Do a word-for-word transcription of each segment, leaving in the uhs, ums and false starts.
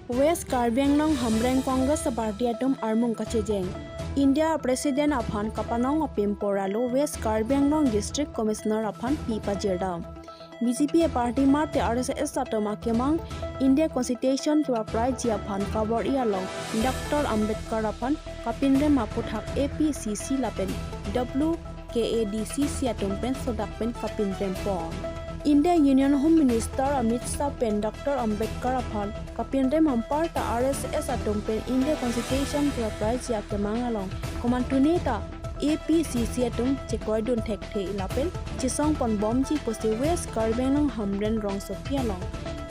West Karbi Anglong Hamren Congress Party atum armung kachejeng. India President aphan kapanong apimpor alo West Karbi Anglong District Commissioner aphan pi pajirdam. B J P party mate R S S atum akemang India Constitution kepapraiji aphan kabor-i along Doctor Ambedkar aphan kapinrem aputhak A P C C lapen W K A D C C atum pen sodak pen kapinrem pon. India Union Home Minister Amit Shah pen Doctor Ambedkar aphan kapinrem anparta R S S atum pen India Constitution kepapraiji akemang along komantu ne ta A P C C atum chekoidun thekthe lapen chesong pon bomji pusi West Karbi Anglong Hamren rongsopi along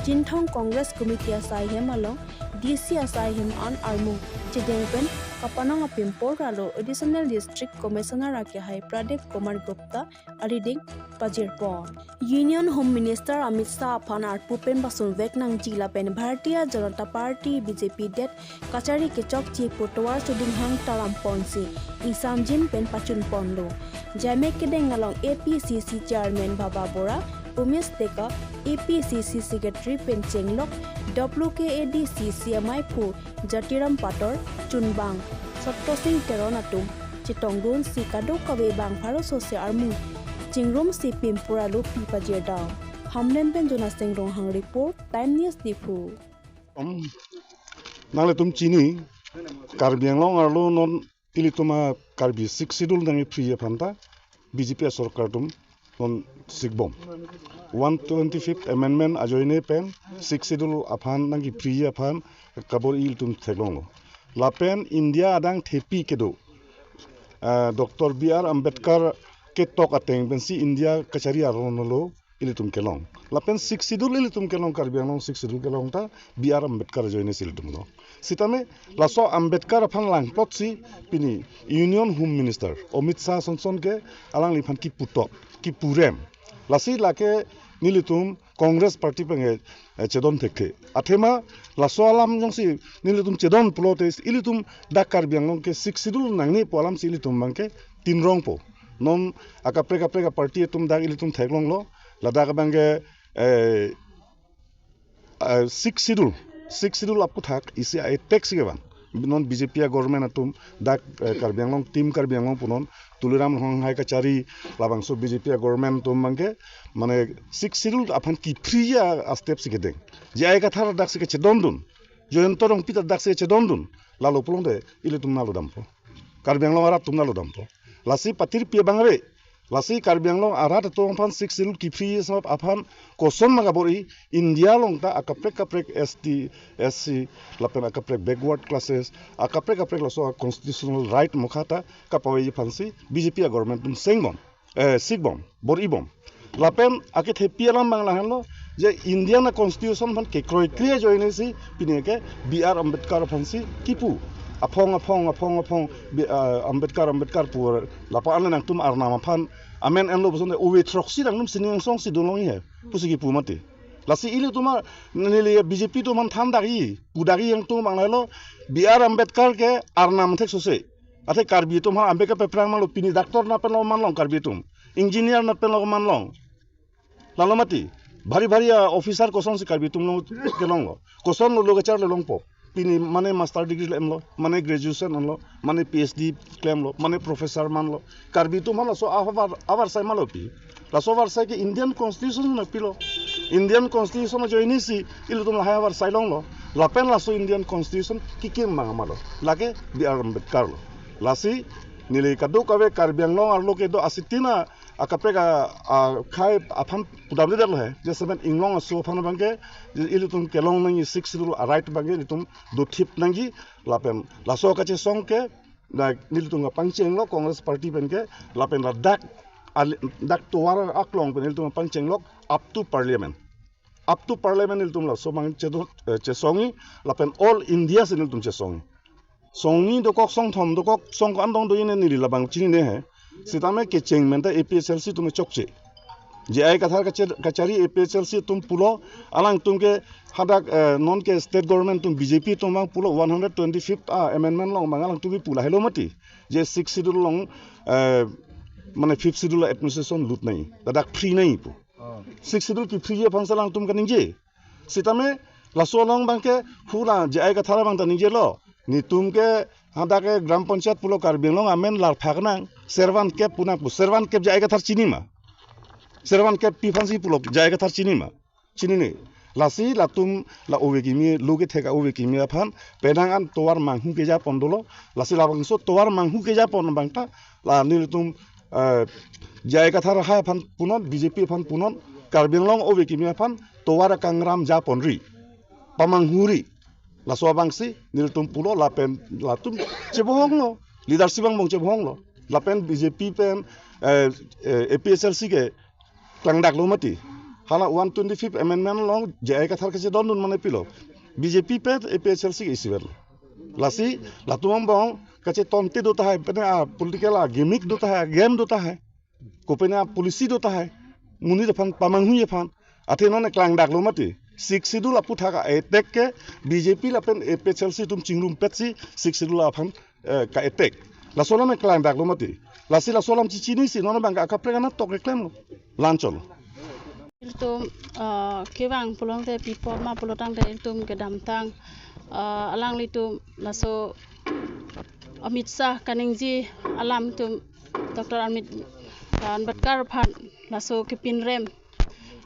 Chinthong Congress Committee asai hem along D C asai hem an armung chejeng pen kapanong apimpor alo Additional District Commissioner akehai Pradip Kumar Gupta ariding pajirpon. Union Home Minister Amit Shah aphan arpu pen pasunvek nangji lapen Bharatiya Janata Party B J P det kachari kechokche pu tovar chodinghang taram ponsi ingsamjin pen pachun ponlo. Jaime kedeng along A P C C Chairman Baba Bora, Umesh Deka, A P C C Secretary pen chenglok W K A D C C amaiphu Jatiram Pator, chunbang Satya Singh Teron atum chetongdunsi kadokave bang pharo sose armung chingrumsi pimpor alo pi pajirdam. Hamren pen Jonasing Ronghang report, Time News Diphu. Om, nanglitum chini, Karbi Anglong arlo non ilitum a Karbi Sixth Schedule nangkephri aphan ta B J P asorkar atum non sikbom. One twenty-fifth Amendment ajoine pen Sixth Schedule aphan nangkephri aphan kabor-i ilitum theklonglo. Lapen India adang thepi kedo, ah, Doctor B R Ambedkar ketok ateng pensi India kachari aron lo ilitum kelong. Lapen Sixth Schedule ilitum kelong, Karbi Anglong Sixth Schedule kelong ta B R Ambedkar ajoine si ilitum lo. Sitame laso Ambedkar aphan langplotsi pini Union Home Minister Amit Shah sonson ke alangliphan kiputok, kipurem. Lasi lake nelitum Congress Party pen ke, eh, chedon thekthe. Athema laso alam jongsi nelitum chedon pulote ilitum dak Karbi Anglong ke Sixth Schedule nangne pu alamsi ilitum abangke tinrongpo. Non akaprek kaprek a-party atum dak ilitum theklonglo, ladak abangke, eh, eh, Sixth Schedule, Sixth Schedule aputhak isi a-attack si kevang. Non B J P a-government atum dak, eh, Karbi Anglong, Team Karbi Anglong punon, Tuliram Ronghang hai kachari labangso B J P a-government atum abangke, mane Sixth Schedule aphan kephri a-step si kedeng. J I Kathar dak si kechedondun, Jayanta Rongpi ta dak si kechedondun, lalo pulote ilitum nalo dampo. Karbi Anglong arat atum nalo dampo. Lasi patirpi abang ave. Lasi Karbi Anglong arat atum aphan Sixth Schedule kephri asap aphan koson ma kabor-i, India along ta akaprek kaprek S T, S C, lapen akaprek backward classes, akaprek kaprek laso constitutional right mokha ta kapavai aphansi B J P a-government atum sengbom, eh, sikbom, bor-ibom. Lapen akethepi alam abang lahenlo, je Indian a-constitution aphan kekroikre ajoine si pini ke B R Ambedkar aphansi kipu. Aphong, aphong, aphong, aphong, B-, ah, Ambedkar, Ambedkar pu lapu-an le nangtum arnam aphan amen enlo puson de uve throksi nangtum sining angsong si dunlong he pusi kipu mati. Lasi ilitum a neli B J P atum aphan than dak-i, pu dak-i nangtum abang lahenlo, B R Ambedkar ke arnam thek sose. Athe Karbi atum aphan Ambedkar peprang manlo, pini doctor nat pen lo manlong Karbi atum. Engineer nat pen lo manlong. Lalo mati. Bhari bhari a-officer kosonsi Karbi atum lo kelonglo. Koson lo loge char le longpo. Pini mane master degree le emlo, mane graduation anlo, mane P H D klemlo, mane professor manlo. Karbi atum aphan laso ahavar, ahavar sai malo pi. Laso ahavar sai ke Indian Constitution nangpilo. Indian Constitution ajoine si ilitum lahai ahavar sai longlo. Lapen laso Indian Constitution kekim abang amalo. Lake B R Ambedkar lo. Lasi neli kadokave Karbi Anglong arlo kedo asitin a akaprek a, akhai aphan pudamde detlo he. Jasemet inglong aso aphan abangke ilitum kelong nangji, Sixth Schedule a-right abangke ilitum dothip nangji lapen laso kachesong ke dak nelitum kapangchenglo Congress Party pen ke, lapen ladak ali-, dak tovar aklong pen nelitum kapangchenglok up to Parliament. Up to Parliament nelitum laso abang chedo, eh, chesongji lapen all India si nelitum chesongji. Songni dokok, songthom dokok, song ko-an dong do-i ne neli labang chinine he. Sitame kecheng pen ta A P H L C atum chokche. J I Kathar kache-, kachari A P H L C atum pulo, alangtum ke hadak, eh, non ke state government atum B J P atum abang pulo one hundred twenty-fifth a-amendment along abang alangtum ke pu lahelo mati. Je Sixth Schedule along, eh, mane Fifth Schedule administration lut nangji. Ladak free nangji pu. Oh. Sixth Schedule kephri aphansi alangtum kaningje. Sitame Laso along abangke hula J I Kathar abang ta ningjelo. Netum ke hadak ke Gram Panchayat pulo Karbi Anglong amen larphak nang. Servan kep pu nang pu. Servan kep J I Kathar chini ma? Servan kep pi aphansi pulo J I Kathar chini ma? Chinine. Lasi latum la ove kimi, lo kethek a-ove kimi aphan penang an tovar manghu keja pon dolo. Lasi labangso tovar manghu keja pon abang ta la nelitum, eh, J I Kathar hai aphan punon, B J P aphan punon, Karbi Anglong ove kimi aphan tovar akangram ja ponri, pamanghuri. Laso abangsi nelitum pulo lapen latum chebohonglo, leadership angbong chebohonglo. Lapen B J P pen, eh, eh, A P H L C ke klangdaklo mati. Hala one twenty-fifth amendment along J I Kathar kachedondun mane pilo? B J P pen A P H L C ke isivet. Lasi latum angbong kachetonte do tahai, pene a-political a-gimmick do tahai, a-game do tahai, kopene a-policy do tahai, monit aphan pamanghu aphan. Athe non klangdaklo mati. Sixth Schedule aputhak a-attack ke B J P lapen A P H L C atum chingrumpetsi Sixth Schedule aphan, eh, ka-attack. Laso alam klangdaklo mati. Lasi laso alam chichinisi non abang akaprek anatok keklemlo. La-anchot. Ilitum, ah, kevang pulote pi apot ma pulotangte ilitum kedamtang, ah, alanglitum laso Amit Shah kaningje alam atum Doctor Amit, ah, Ambedkar aphan laso kepinrem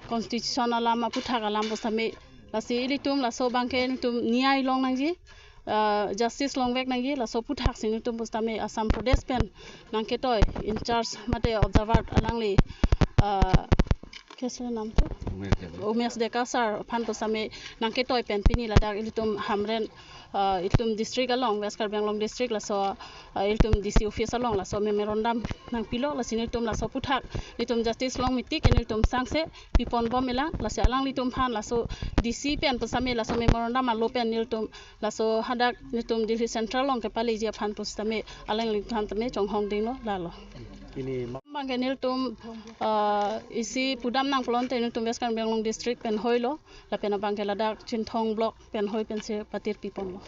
constitution alam aputhak alam pusitame lasi ilitum laso abangke ilitum niyai long nangji, ah, justice longvek nangji, laso aputhaksi nelitum pusitame Assam Pradesh pen nangketoi in charge mate observer alangli, ah, kaise nam tu? Umesh Deka. Umesh Deka sir aphan pusitame nangketoi pen pini ladak ilitum Hamren, ah, ilitum district along, West Karbi Anglong district, laso, ah, ilitum D C office along laso memorandum nangpilo, lasi nelitum laso aphuthak nelitum justice long miti ke nelitum sangse piponbom elang, lasi alanglitum aphan laso D C pen pusitame laso memorandum alo pen nelitum laso hadak nelitum Delhi Central along kepaleji aphan pusitame alanglitum aphan tame chonghong dinglo lalo. Pini ma- Abangke nelitum, ah, isi pudam nang pulote nelitum West Karbi Anglong district pen hoilo, lapen abangke ladak Chinthong block pen hoi pensi patir piponlo.